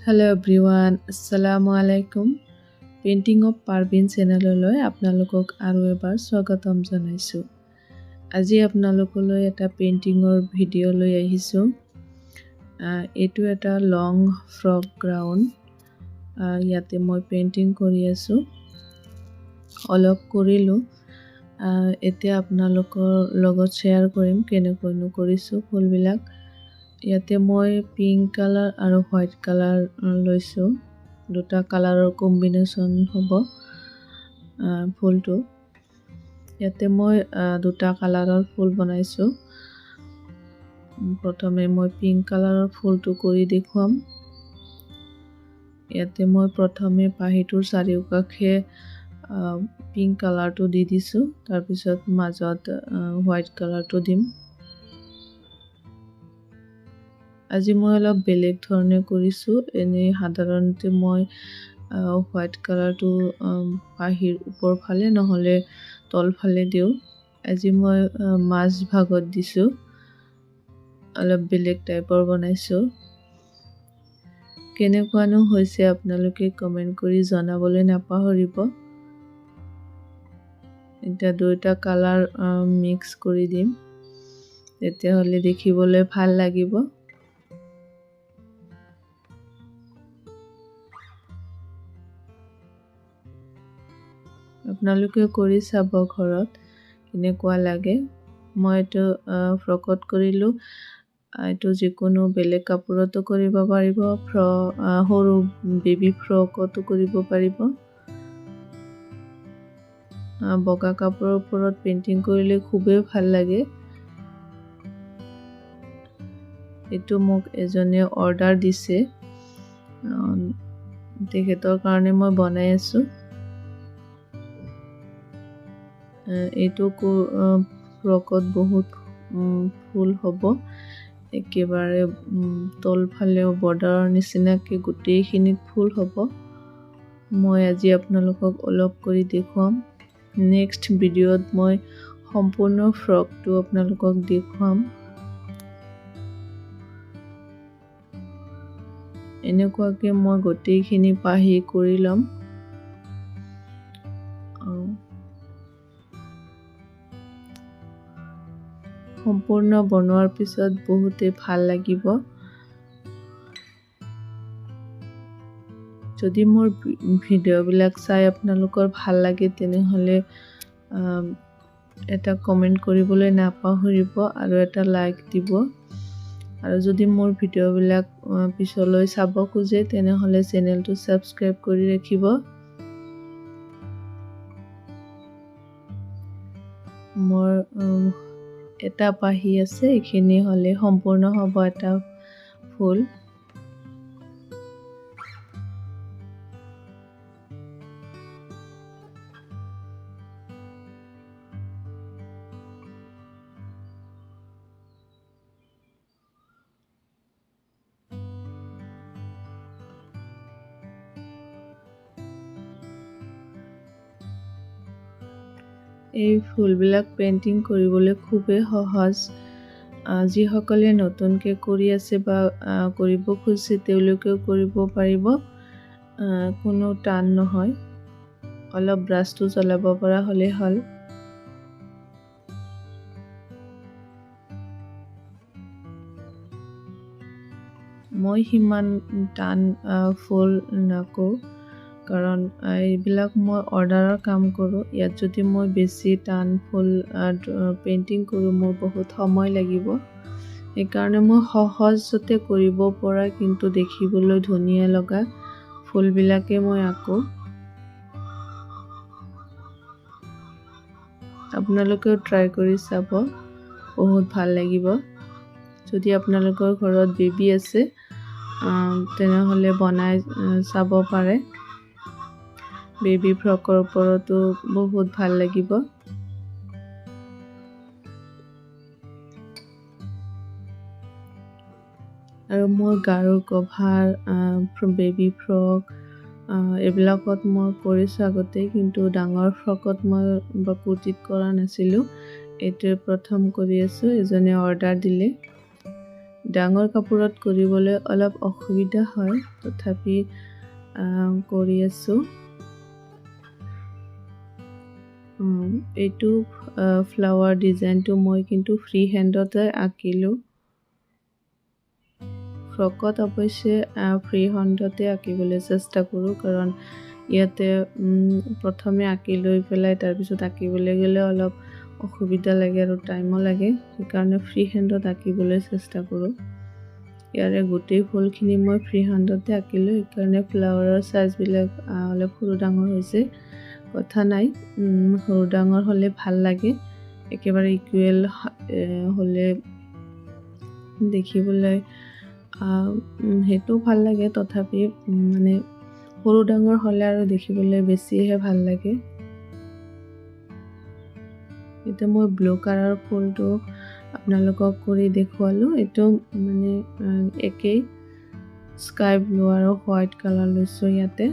Hello' everyone, আসসালামু আলাইকুম। Painting of Parveen চেনেললৈ আপোনালোকক আৰু এবাৰ স্বাগতম জনাইছোঁ। আজি আপোনালোকলৈ এটা পেইণ্টিঙৰ ভিডিঅ' লৈ আহিছোঁ। এইটো এটা লং ফ্ৰক গ্ৰাউণ্ড। ইয়াতে মই পেইণ্টিং কৰি আছোঁ, অলপ কৰিলোঁ। এতিয়া আপোনালোকৰ লগত শ্বেয়াৰ কৰিম কেনেকৈনো কৰিছোঁ ফুলবিলাক। ইয়াতে মই পিংক কালাৰ আৰু হোৱাইট কালাৰ লৈছোঁ, দুটা কালাৰৰ কম্বিনেশ্যন হ'ব ফুলটো। ইয়াতে মই দুটা কালাৰৰ ফুল বনাইছোঁ। প্ৰথমে মই পিংক কালাৰৰ ফুলটো কৰি দেখুৱাম। ইয়াতে মই প্ৰথমে পাহিটোৰ চাৰিওকাষে পিংক কালাৰটো দি দিছোঁ, তাৰপিছত মাজত হোৱাইট কালাৰটো দিম। আজি মই অলপ বেলেগ ধৰণে কৰিছোঁ। এনেই সাধাৰণতে মই হোৱাইট কালাৰটো পাহিৰ ওপৰ ফালে নহ'লে তলফালে দিওঁ। আজি মই মাজ ভাগত দিছোঁ, অলপ বেলেগ টাইপৰ বনাইছোঁ। কেনেকুৱানো হৈছে আপোনালোকে কমেণ্ট কৰি জনাবলৈ নাপাহৰিব। এতিয়া দুয়োটা কালাৰ মিক্স কৰি দিম, তেতিয়াহ'লে দেখিবলৈ ভাল লাগিব। আপোনালোকেও কৰি চাব ঘৰত কেনেকুৱা লাগে। মই এইটো ফ্ৰকত কৰিলোঁ, এইটো যিকোনো বেলেগ কাপোৰতো কৰিব পাৰিব, সৰু বেবী ফ্ৰকতো কৰিব পাৰিব। বগা কাপোৰৰ ওপৰত পেইণ্টিং কৰিলে খুবেই ভাল লাগে। এইটো মোক এজনে অৰ্ডাৰ দিছে, তেখেতৰ কাৰণে মই বনাই আছোঁ। এইটো ফ্ৰকত বহুত ফুল হ'ব, একেবাৰে তলফালেও বৰ্ডাৰৰ নিচিনাকৈ গোটেইখিনিত ফুল হ'ব। মই আজি আপোনালোকক অলপ কৰি দেখুৱাম। নেক্সট ভিডিঅ'ত মই সম্পূৰ্ণ ফ্ৰকটো আপোনালোকক দেখুৱাম। এনেকুৱাকৈ মই গোটেইখিনি পাহি কৰি ল'ম। সম্পূৰ্ণ বনোৱাৰ পিছত বহুতেই ভাল লাগিব। যদি মোৰ ভিডিঅ'বিলাক চাই আপোনালোকৰ ভাল লাগে তেনেহ'লে এটা কমেণ্ট কৰিবলৈ নাপাহৰিব আৰু এটা লাইক দিব। আৰু যদি মোৰ ভিডিঅ'বিলাক পিছলৈ চাব খোজে তেনেহ'লে চেনেলটো ছাবস্ক্ৰাইব কৰি ৰাখিব। মোৰ এটা পাহি আছে, এইখিনি হ'লে সম্পূৰ্ণ হ'ব এটা ফুল। এই ফুলবিলাক পেইণ্টিং কৰিবলৈ খুবেই সহজ। যিসকলে নতুনকৈ কৰি আছে বা কৰিব খুজিছে তেওঁলোকেও কৰিব পাৰিব, কোনো টান নহয়। অলপ ব্ৰাছটো জ্বলাব পৰা হ'লেই হ'ল। মই সিমান টান ফুল নাকো, কাৰণ এইবিলাক মই অৰ্ডাৰৰ কাম কৰোঁ। ইয়াত যদি মই বেছি টান ফুল পেইণ্টিং কৰোঁ মোৰ বহুত সময় লাগিব। সেইকাৰণে মই সহজতে কৰিব পৰা কিন্তু দেখিবলৈ ধুনীয়া লগা ফুলবিলাকে মই আঁকো। আপোনালোকেও ট্ৰাই কৰি চাব, বহুত ভাল লাগিব। যদি আপোনালোকৰ ঘৰত বেবী আছে তেনেহ'লে বনাই চাব পাৰে। বেবী ফ্ৰকৰ ওপৰতো বহুত ভাল লাগিব। আৰু মই গাৰুৰ কভাৰ, বেবী ফ্ৰক এইবিলাকত মই কৰিছোঁ আগতে, কিন্তু ডাঙৰ ফ্ৰকত মই বা কুৰ্তিত কৰা নাছিলোঁ। এইটোৱে প্ৰথম কৰি আছোঁ। এজনে অৰ্ডাৰ দিলে, ডাঙৰ কাপোৰত কৰিবলৈ অলপ অসুবিধা হয়, তথাপি কৰি আছোঁ। এইটো ফ্লাৱাৰ ডিজাইনটো মই কিন্তু ফ্ৰী হেণ্ডতে আঁকিলোঁ। ফ্ৰকত অৱশ্যে ফ্ৰী হেণ্ডতে আঁকিবলৈ চেষ্টা কৰোঁ, কাৰণ ইয়াতে প্ৰথমে আঁকি লৈ পেলাই তাৰপিছত আঁকিবলৈ গ'লে অলপ অসুবিধা লাগে আৰু টাইমো লাগে, সেইকাৰণে ফ্ৰী হেণ্ডত আঁকিবলৈ চেষ্টা কৰোঁ। ইয়াৰে গোটেই ফুলখিনি মই ফ্ৰী হেণ্ডতে আঁকিলোঁ, সেইকাৰণে ফ্লাৱাৰৰ চাইজবিলাক অলপ সৰু ডাঙৰ হৈছে। কথা নাই, সৰু ডাঙৰ হ'লে ভাল লাগে, একেবাৰে ইকুৱেল হ'লে দেখিবলৈ সেইটো ভাল লাগে, তথাপি মানে সৰু ডাঙৰ হ'লে আৰু দেখিবলৈ বেছিহে ভাল লাগে। এতিয়া মই ব্লু কালাৰৰ ফুলটো আপোনালোকক কৰি দেখুৱালোঁ। এইটো মানে একেই স্কাই ব্লু আৰু হোৱাইট কালাৰ লৈছোঁ। ইয়াতে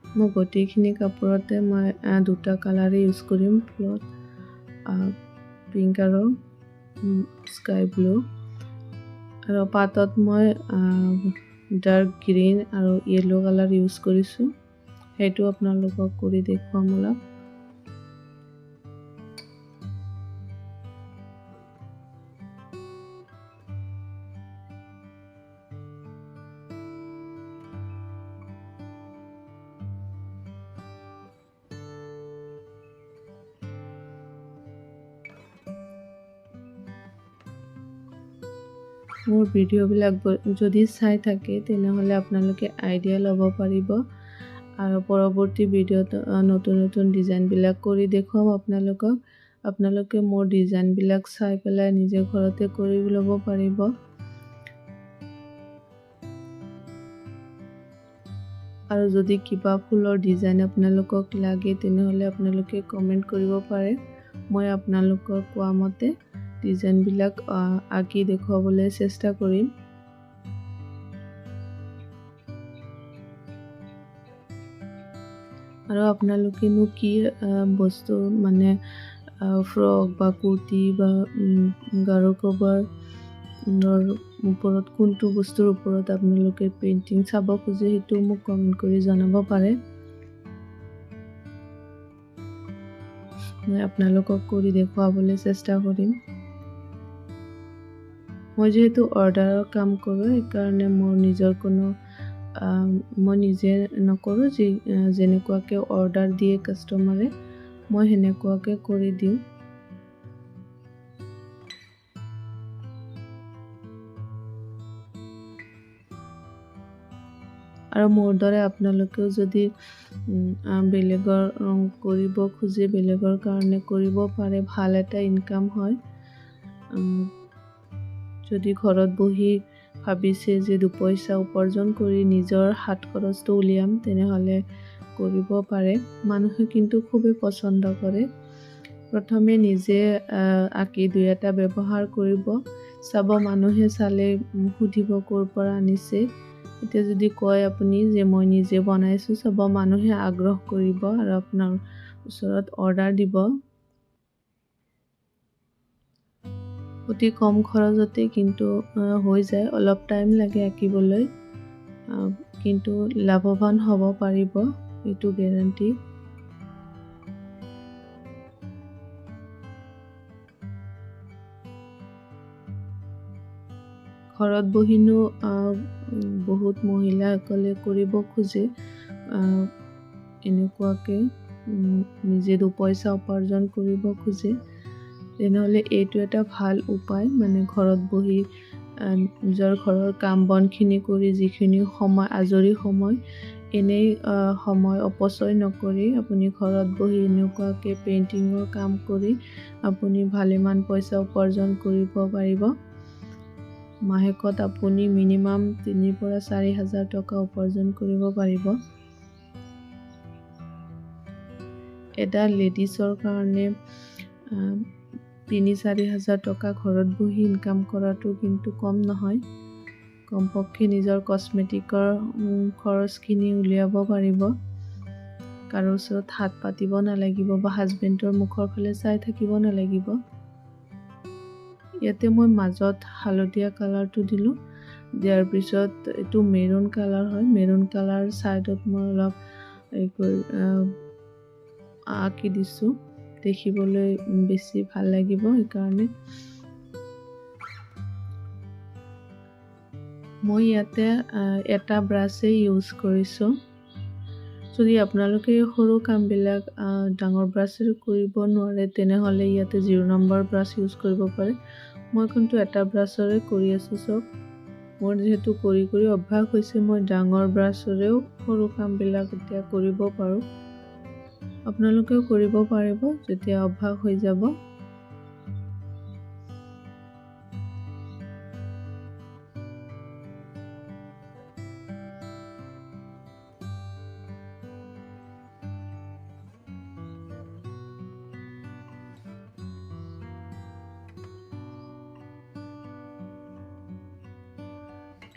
মই গোটেইখিনি কাপোৰতে মই দুটা কালাৰেই ইউজ কৰিম ফুলত, পিংক আৰু স্কাই ব্লু। আৰু পাতত মই ডাৰ্ক গ্ৰীণ আৰু য়েল্ল' কালাৰ ইউজ কৰিছোঁ, সেইটো আপোনালোকক কৰি দেখুৱাম অলপ। মোৰ ভিডিঅ'বিলাক যদি চাই থাকে তেনেহ'লে আপোনালোকে আইডিয়া ল'ব পাৰিব, আৰু পৰৱৰ্তী ভিডিঅ'ত নতুন নতুন ডিজাইনবিলাক কৰি দেখুৱাম আপোনালোকক। আপোনালোকে মোৰ ডিজাইনবিলাক চাই পেলাই নিজে ঘৰতে কৰি ল'ব পাৰিব। আৰু যদি কিবা ফুলৰ ডিজাইন আপোনালোকক লাগে তেনেহ'লে আপোনালোকে কমেণ্ট কৰিব পাৰে, মই আপোনালোকৰ কোৱা মতে ডিজাইনবিলাক আঁকি দেখুৱাবলৈ চেষ্টা কৰিম। আৰু আপোনালোকেনো কি বস্তু মানে ফ্ৰক বা কুৰ্তি বা গাৰু কভাৰৰ ওপৰত কোনটো বস্তুৰ ওপৰত আপোনালোকে পেইণ্টিং চাব খোজে সেইটো মোক কমেণ্ট কৰি জনাব পাৰে, মই আপোনালোকক কৰি দেখুৱাবলৈ চেষ্টা কৰিম। মই যিহেতু অৰ্ডাৰৰ কাম কৰোঁ, সেইকাৰণে মোৰ নিজৰ কোনো মই নিজে নকৰোঁ, যি যেনেকুৱাকৈ অৰ্ডাৰ দিয়ে কাষ্টমাৰে মই সেনেকুৱাকৈ কৰি দিওঁ। আৰু মোৰ দৰে আপোনালোকেও যদি বেলেগৰ কৰিব খোজে, বেলেগৰ কাৰণে কৰিব পাৰে, ভাল এটা ইনকাম হয়। যদি ঘৰত বহি ভাবিছে যে দুপইচা উপাৰ্জন কৰি নিজৰ হাত খৰচটো উলিয়াম, তেনেহ'লে কৰিব পাৰে। মানুহে কিন্তু খুবেই পচন্দ কৰে। প্ৰথমে নিজে আঁকি দুই এটা ব্যৱহাৰ কৰিব চাব, মানুহে চালে সুধিব ক'ৰ পৰা আনিছে। এতিয়া যদি কয় আপুনি যে মই নিজে বনাইছোঁ, চাব মানুহে আগ্ৰহ কৰিব আৰু আপোনাৰ ওচৰত অৰ্ডাৰ দিব। অতি কম খৰচতে কিন্তু হৈ যায়, অলপ টাইম লাগে আঁকিবলৈ, কিন্তু লাভৱান হ'ব পাৰিব, এইটো গেৰাণ্টি। ঘৰত বহিনো বহুত মহিলাসকলে কৰিব খোজে এনেকুৱাকৈ, নিজে দুপইচা উপাৰ্জন কৰিব খোজে, তেনেহ'লে এইটো এটা ভাল উপায়। মানে ঘৰত বহি নিজৰ ঘৰৰ কাম বনখিনি কৰি যিখিনি সময় আজৰি সময় এনেই সময় অপচয় নকৰি আপুনি ঘৰত বহি এনেকুৱাকৈ পেইণ্টিঙৰ কাম কৰি আপুনি ভালেমান পইচা উপাৰ্জন কৰিব পাৰিব। মাহেকত আপুনি মিনিমাম 3 পৰা 4 হাজাৰ টকা উপাৰ্জন কৰিব পাৰিব। এটা লেডিছৰ কাৰণে 3-4 হাজাৰ টকা ঘৰত বহি ইনকাম কৰাটো কিন্তু কম নহয়। কমপক্ষে নিজৰ কচমেটিকৰ খৰচখিনি উলিয়াব পাৰিব, কাৰো ওচৰত হাত পাতিব নালাগিব বা হাজবেণ্ডৰ মুখৰ ফালে চাই থাকিব নালাগিব। ইয়াতে মই মাজত হালধীয়া কালাৰটো দিলোঁ। দিয়াৰ পিছত এইটো মেৰুন কালাৰ হয়, মেৰুন কালাৰ ছাইডত মই অলপ এই আঁকি দিছোঁ, দেখিবলৈ বেছি ভাল লাগিব সেইকাৰণে। মই ইয়াতে এটা ব্ৰাছেই ইউজ কৰিছোঁ। যদি আপোনালোকে সৰু কামবিলাক ডাঙৰ ব্ৰাছেৰে কৰিব নোৱাৰে তেনেহ'লে ইয়াতে 0 নম্বৰ ব্ৰাছ ইউজ কৰিব পাৰে। মই কিন্তু এটা ব্ৰাছৰে কৰি আছোঁ চব। মোৰ যিহেতু কৰি কৰি অভ্যাস হৈছে, মই ডাঙৰ ব্ৰাছৰেও সৰু কামবিলাক এতিয়া কৰিব পাৰোঁ। আপোনালোকেও কৰিব পাৰিব যেতিয়া অভ্যাস হৈ যাব।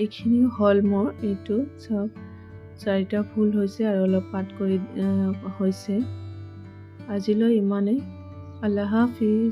এইখিনি হ'ল মোৰ এইটো চব 4টা ফুল হৈছে আৰু অলপ পাত কৰি হৈছে। আজিলৈ ইমানেই। আল্লাহ হাফিজ।